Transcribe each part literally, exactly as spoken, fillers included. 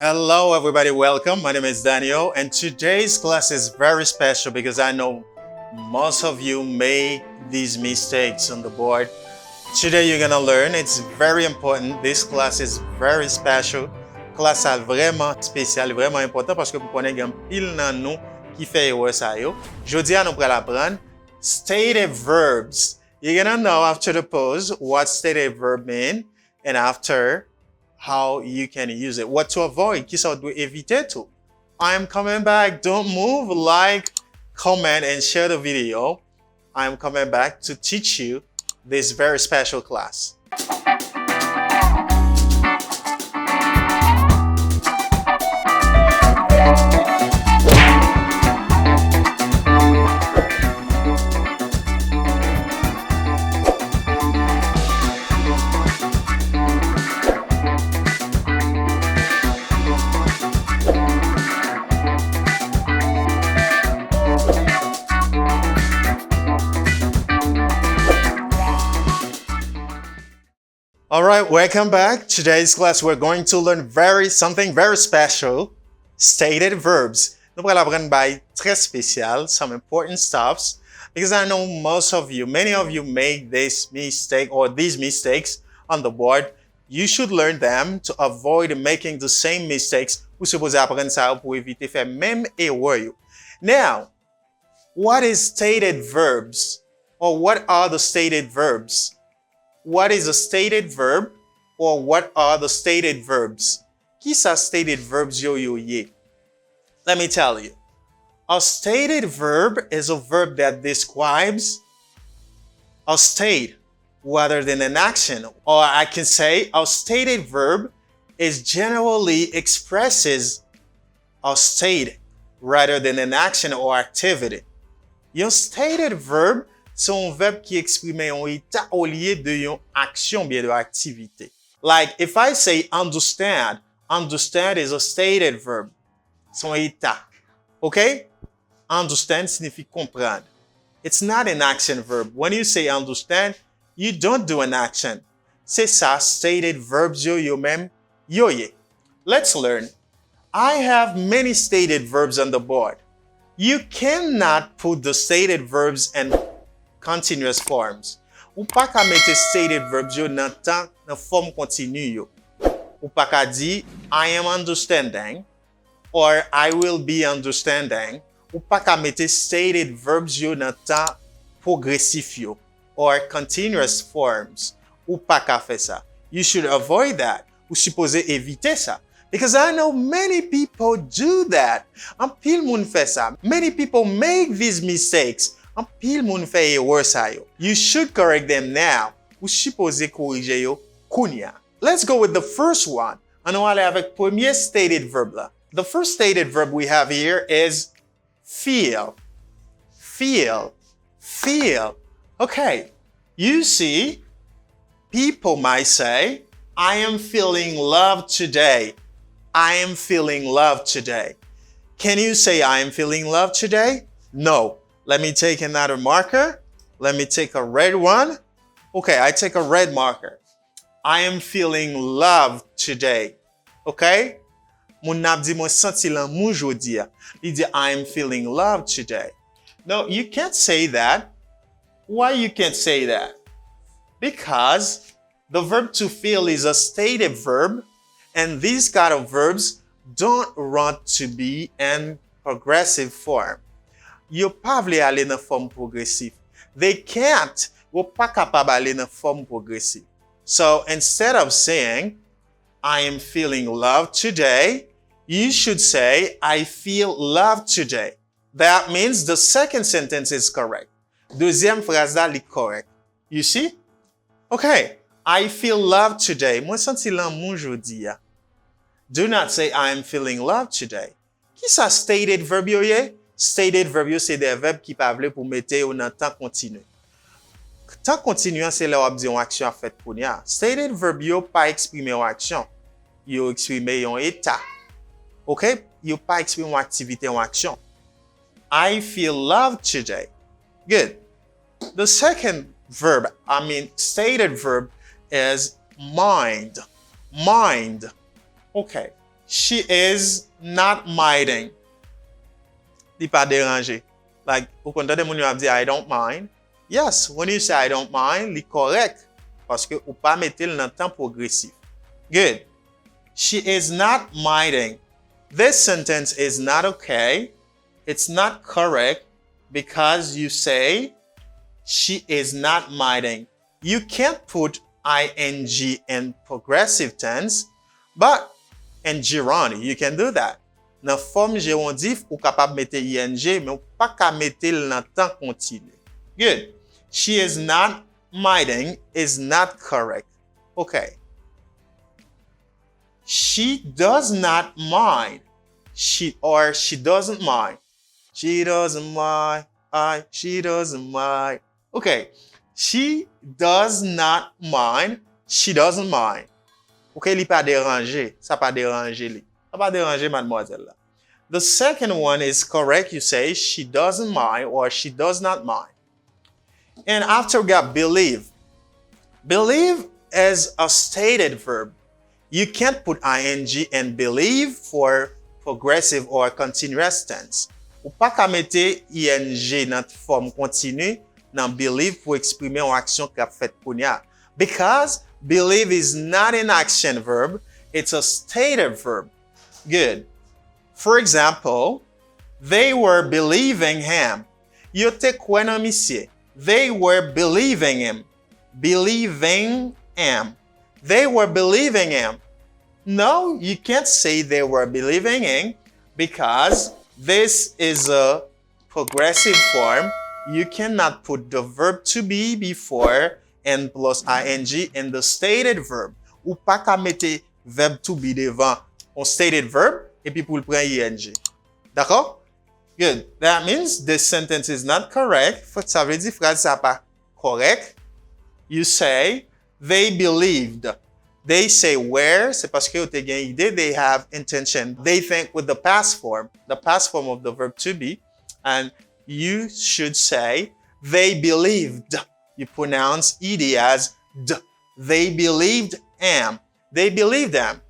Hello, everybody, welcome. My name is Daniel, and today's class is very special because I know most of you make these mistakes on the board. Today, you're gonna learn, it's very important. This class is very special. Klas sa vrèman espesyal, vrèman enpòtan paske m konnen gen anpil nan nou ki fè erè sa yo. Jodi a, nou pral aprann stated verbs. You're gonna know after the pause what stated verb mean and after how you can use it. What to avoid, kisa w dwe evite tou. I am coming back. Don't move. Like, comment, and share the video. I am coming back to teach you this very special class. All right, welcome back. Today's class, we're going to learn very something very special, stated verbs. Nou pral aprann bagay trè espesyal, some important stuffs, because I know most of you, many of you make this mistake or these mistakes on the board. You should learn them to avoid making the same mistakes. Ou sipoze aprann sa yo pou evite fè menm erè yo. Now, what is stated verbs? Or what are the stated verbs? What is a stated verb? Or what are the stated verbs? Kisa stated verbs yo yo ye? Let me tell you. A stated verb is a verb that describes a state rather than an action. Or I can say a stated verb is generally expresses a state rather than an action or activity. Yon stated verb se yon vèb ki eksprime yon eta olye de yon aksyon oubyen de yon aktivite. Like, if I say understand, understand is a stated verb. Se yon eta. Ok? Understand siyifi konprann. It's not an action verb. When you say understand, you don't do an action. Se sa stated verbs yo, yo menm, yo ye. Let's learn. I have many stated verbs on the board. You cannot put the stated verbs in continuous forms. Ou pa ka mete stated verbs yo nan tan, nan fòm kontini yo. Ou pa ka di, I am understanding, or I will be understanding. Ou pa ka mete stated verbs yo nan tan pwogresif yo, or continuous forms. Ou pa ka fè sa. You should avoid that. Ou sipoze evite sa. Because I know many people do that. Anpil moun fè sa. Many people make these mistakes. Anpil moun fè erè sa yo. You should correct them now. Ou sipoze korije yo kounye a. Let's go with the first one. Ann nou ale avèk premye stated verb la. The first stated verb we have here is feel. Feel. Feel. Okay. You see, people might say, I am feeling love today. I am feeling love today. Can you say, I am feeling love today? No. Let me take another marker. Let me take a red one. Okay, I take a red marker. I am feeling love today. Okay? Moun nan ap di, mwen santi lanmou jodi a. Li di, I am feeling love today. No, you can't say that. Why you can't say that? Because the verb to feel is a stated verb, and these kind of verbs don't want to be in progressive form. Yo pa vle ale nan fòm pwogresif. They can't. Yo pa kapab ale nan fòm pwogresif. So instead of saying, I am feeling love today, you should say, I feel love today. That means the second sentence is correct. Dezyèm fraz la, li kòrèk. You see? Okay. I feel love today. Mwen santi lanmou jodi a. Do not say, I am feeling love today. Kisa stated verb yo ye? Stated verb yo se de vèb ki pa vle pou mete yo nan tan kontini. Tan kontini an se lè w ap di yon aksyon ap fèt kounye a. Stated verb yo pa eksprime yon aksyon. Yo eksprime yon eta. Ok? Yo pa eksprime yon aktivite, yon aksyon. I feel love today. Good. The second verb, I mean, stated verb is mind. Mind. Okay. She is not minding. Li pa deranje. Like, ou konn tande moun yo ap di, "I don't mind." Yes, when you say "I don't mind," li kòrèk. Paske ou pa mete l nan tan pwogresif. Good. She is not minding. This sentence is not okay. It's not correct because you say she is not minding. You can't put ing in progressive tense, but in gerund, you can do that. Nan fòm jerondif, ou kapab mete ing, men ou pa ka mete l nan tan kontini. Good. She is not minding is not correct. Okay. She does not mind. She or she doesn't mind. She doesn't mind. I, she doesn't mind. Okay. She does not mind. She doesn't mind. Okay, li pa deranje. Sa pa deranje li. Sa pa deranje madmwazèl la. The second one is correct. You say she doesn't mind or she does not mind. And after we got believe. Believe is a stated verb. You can't put ing in believe for progressive or continuous tense. Ou pa ka mete ing nan fòm kontini nan believe pou eksprime yon aksyon k ap fèt kounye a. Because believe is not an action verb, it's a stated verb. Good. For example, they were believing him. Yo te kwè nan misye. They were believing him. Believing him. They were believing him. No, you can't say they were believing him because this is a progressive form. You cannot put the verb to be before and plus ing in the stated verb. Ou pa ka mete verb to be devan yon stated verb epi pou l pran ing. Dakò? Good. That means this sentence is not correct. Sa vle di fraz sa pa kòrèk. You say, they believed. They say were, se paske yo te gen ide, they have intention. They think with the past form, the past form of the verb to be, and you should say, they believed. You pronounce ed as d. They believed am. They believed them.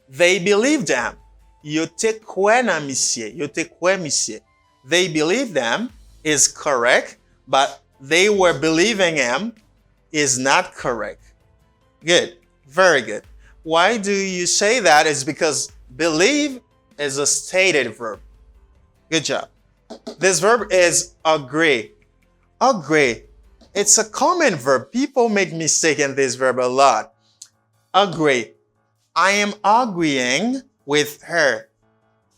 They believed them. Yo te kwè nan misye. Yo te kwè misye. They believed them is correct, but they were believing him is not correct. Good. Very good. Why do you say that? Is because believe is a stated verb. Good job. This verb is agree. Agree. It's a common verb. People make mistake in this verb a lot. Agree. I am agreeing with her.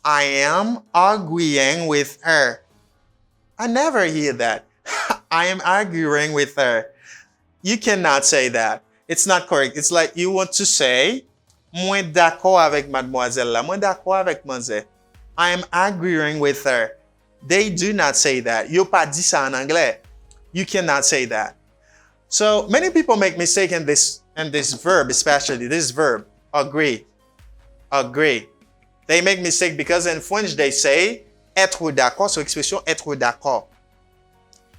I am agreeing with her. I never hear that. I am arguing with her. You cannot say that. It's not correct. It's like you want to say, mwen dakò avèk madmwazèl la. Mwen dakò avèk manzè. I am agreeing with her. They do not say that. Yo pa di sa an anglè. You cannot say that. So many people make mistake in this in this verb, especially this verb, agree. Agree. They make mistake because in French they say être d'accord. So ekspresyon être d'accord.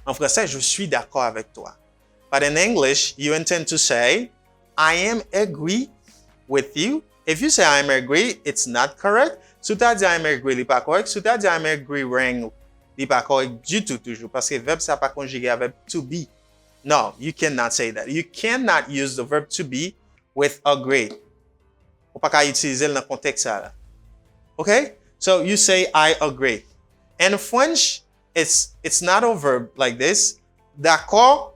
En français, je suis d'accord avec toi. But in English, you intend to say, I am agree with you. If you say I am agree, it's not correct. Si w ta di I am agree, li pa kòrèk. Si w ta di I am agreeing, li pa kòrèk ditou toujou. Paske vèb sa pa konjige avèk to be. No, you cannot say that. You cannot use the verb to be with agree. Ou pa ka itilize l nan kontèks sa la. Okay? So you say I agree. In French, it's, it's not a verb like this. Dakò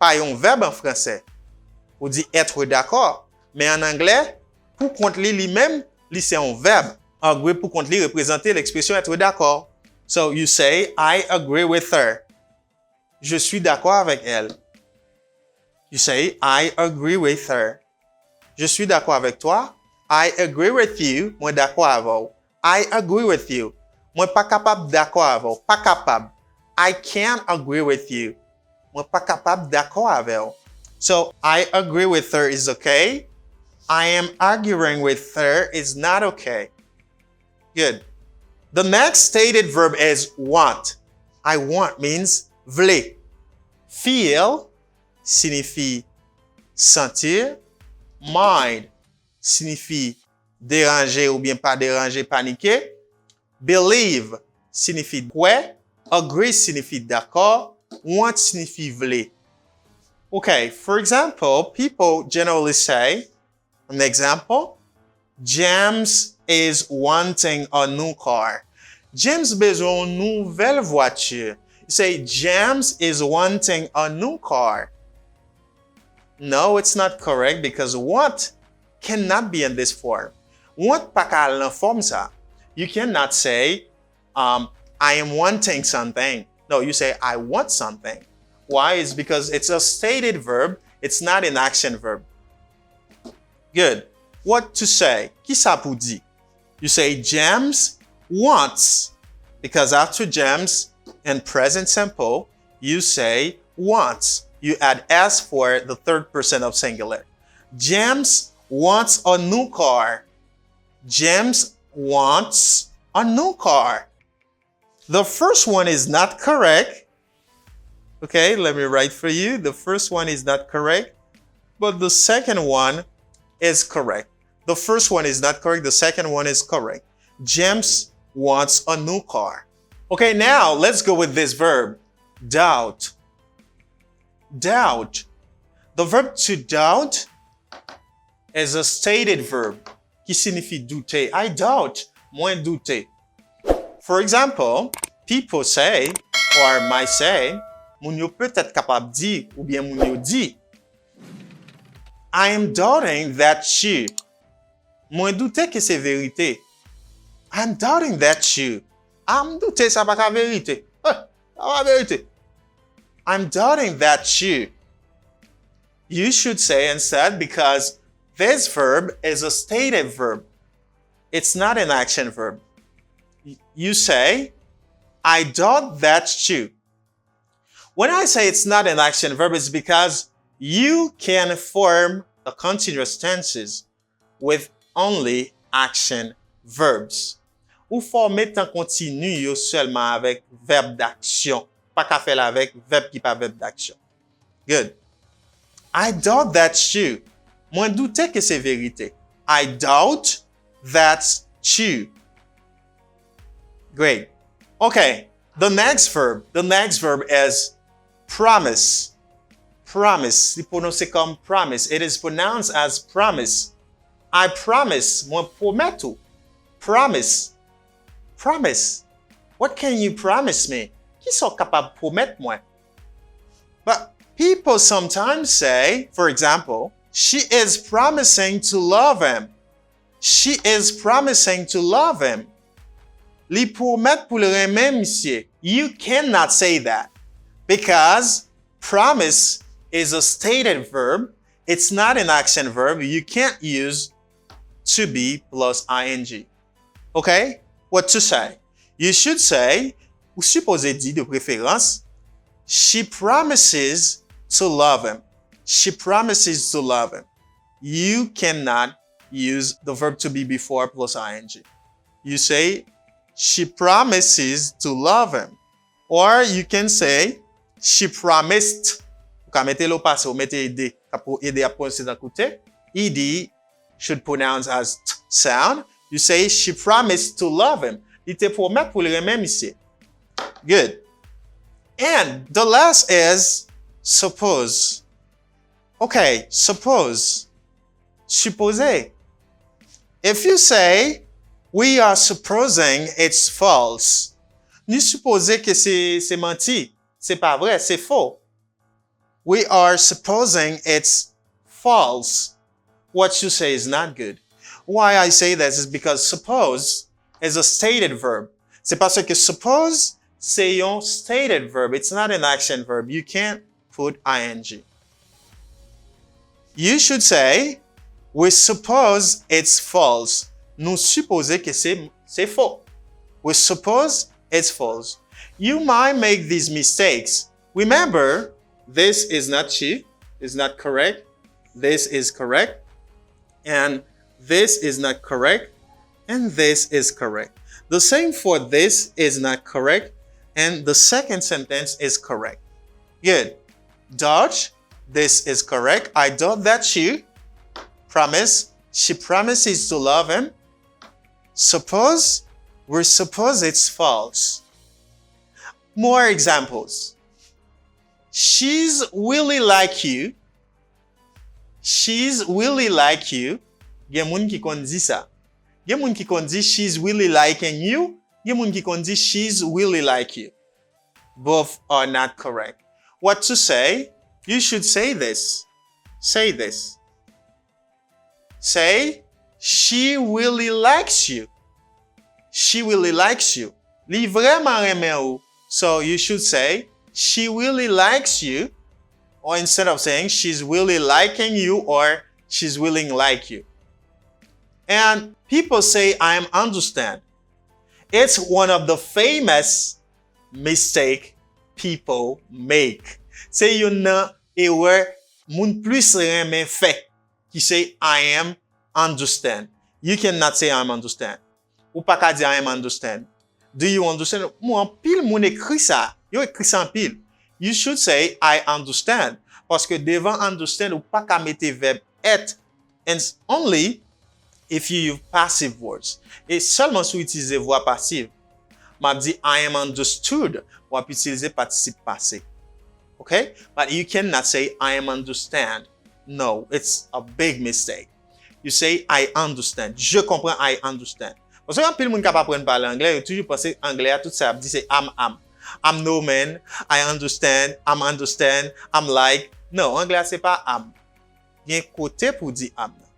pa yon vèb an fransè. Ou di être d'accord. Men an anglè, pou kont li, li menm, li se yon vèb. Agree pou kont li reprezante l ekspresyon être d'accord. So you say, I agree with her. Je suis d'accord avec elle. You say, I agree with her. Je suis d'accord avec toi. I agree with you. Mwen dakò avè w. I agree with you. Mwen pa kapab dakò avè w. Pa kapab. I can't agree with you. Mwen pa kapab dakò avè w. So, I agree with her is okay. I am arguing with her is not okay. Good. The next stated verb is want. I want means vle. Feel siyifi santi. Mind siyifi deranje oubyen pa deranje, panike. Believe siyifi kwè, agree siyifi dakò, want siyifi vle. Okay, for example, people generally say, an egzanp, James is wanting a new car. James bezwen yon nouvèl vwati. You say, James is wanting a new car. No, it's not correct because want cannot be in this form. Want pa ka al nan fòm sa. You cannot say, um, I am wanting something. No, you say, I want something. Why? It's because it's a stated verb, it's not an action verb. Good. What to say? Kisa pou di? You say, James wants, because after James in present simple, you say wants. You add S for the third person of singular. James wants a new car. James wants a new car. The first one is not correct. Okay, let me write for you. The first one is not correct, but the second one is correct. The first one is not correct. The second one is correct. James wants a new car. Okay, now let's go with this verb. Doubt. Doubt. The verb to doubt is a stated verb ki siyifi doute. I doubt, mwen doute. For example, people say, or might say, moun yo petèt kapab di, oubyen moun yo di, I am doubting that too. Mwen doute ke se verite. I'm doubting that too. A, m doute sa pa ka verite. Eh, sa pa verite. I'm doubting that too. You should say instead, because this verb is a stated verb. It's not an action verb. Y-, you say, I doubt that too. When I say it's not an action verb, it's because you can form the continuous tenses with only action verbs. Ou fòme tan kontini yo sèlman avèk vèb daksyon. Pa ka fè l avèk vèb ki pa vèb daksyon. Good. I doubt that's true. Mwen doute ke se verite. I doubt that's true. Great. Okay. The next verb, the next verb is promise. Promise. Li pwononse kòm promise. It is pronounced as promise. I promise. Mwen pwomèt ou. Promise. Promise. What can you promise me? Kisa w kapab pwomèt mwen? But people sometimes say, for example, she is promising to love him. She is promising to love him. Li pwomèt pou l renmen misye. You cannot say that because promise is a stated verb. It's not an action verb. You can't use to be plus ing. Okay? What to say? You should say, ou sipoze di de preferans, she promises to love him. She promises to love him. You cannot use the verb to be before plus ing. You say, she promises to love him. Or you can say, she promised. Ou ka mete l o pase, ou mete ed, k ap ede ap pwononse tankou te. Ed should pronounce as t sound. You say, she promised to love him. Li te pwomèt pou l renmen misye. Good. And the last is suppose. Okay, suppose. Sipoze. If you say, we are supposing it's false. Nou sipoze ke se, se manti, se pa vre, se fo. We are supposing it's false. What you say is not good. Why I say this is because suppose is a stated verb. C'est parce que suppose, se yon stated verb. It's not an action verb. You can't put ing. You should say, we suppose it's false. Nou sipoze ke se, se fo. We suppose it's false. You might make these mistakes. Remember, this is not true, is not correct. This is correct. And this is not correct. And this is correct. The same for this is not correct. And the second sentence is correct. Good. Dutch, this is correct. I doubt that you promise She promises to love him. Suppose, we suppose it's false. More examples. She's really like you. She's really like you. Gen moun ki konn di sa. Gen moun ki konn di, "She's really liking you." Gen moun ki konn di, "She's really like you." Both are not correct. What to say? You should say this. Say this. Say, "She really likes you." She really likes you. Li vrèman renmen ou. So you should say, "She really likes you." Or instead of saying, "She's really liking you," or, "She's really like you." And people say, "I am understand." It's one of the famous mistake people make. Se youn nan erè moun plis renmen fè, ki se, "I am understand." You cannot say, "I am understand." Ou pa ka di, "I am understand." Do you understand? Mwen, anpil moun ekri sa. Yo ekri sa anpil. You should say, "I understand." Paske devan understand, ou pa ka mete vèb et. And only if you use passive words. E sèlman si w itilize vwa pasiv. M ap di, "I am understood." W ap itilize patisip pase. Ok? But you cannot say, "I am understand." No, it's a big mistake. You say, "I understand." Je comprends, I understand. Paske anpil moun k ap aprann pale anglè, yo toujou panse anglè a, tout sa y ap di se am, am. "I'm no man, I understand, I'm understand, I'm like." No, anglè a se pa am. Gen kote pou di am nan.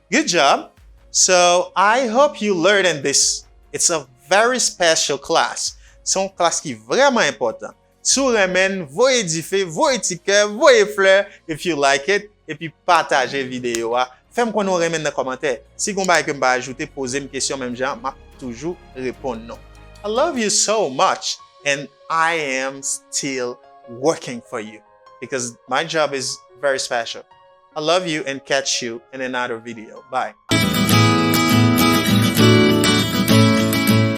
Good job. So, I hope you learned this. It's a very special class. Se yon klas ki vrèman enpòtan. Si w renmen l, voye dife, voye ti kè, voye flè, if you like it, epi pataje videyo a. Fè m konnen w renmen l nan kòmantè. Si gen yon bagay ke m pa ajoute, poze m kesyon menm jan, m ap toujou reponn nou. I love you so much, and I am still working for you, because my job is very special. I love you and catch you in another video. Bye.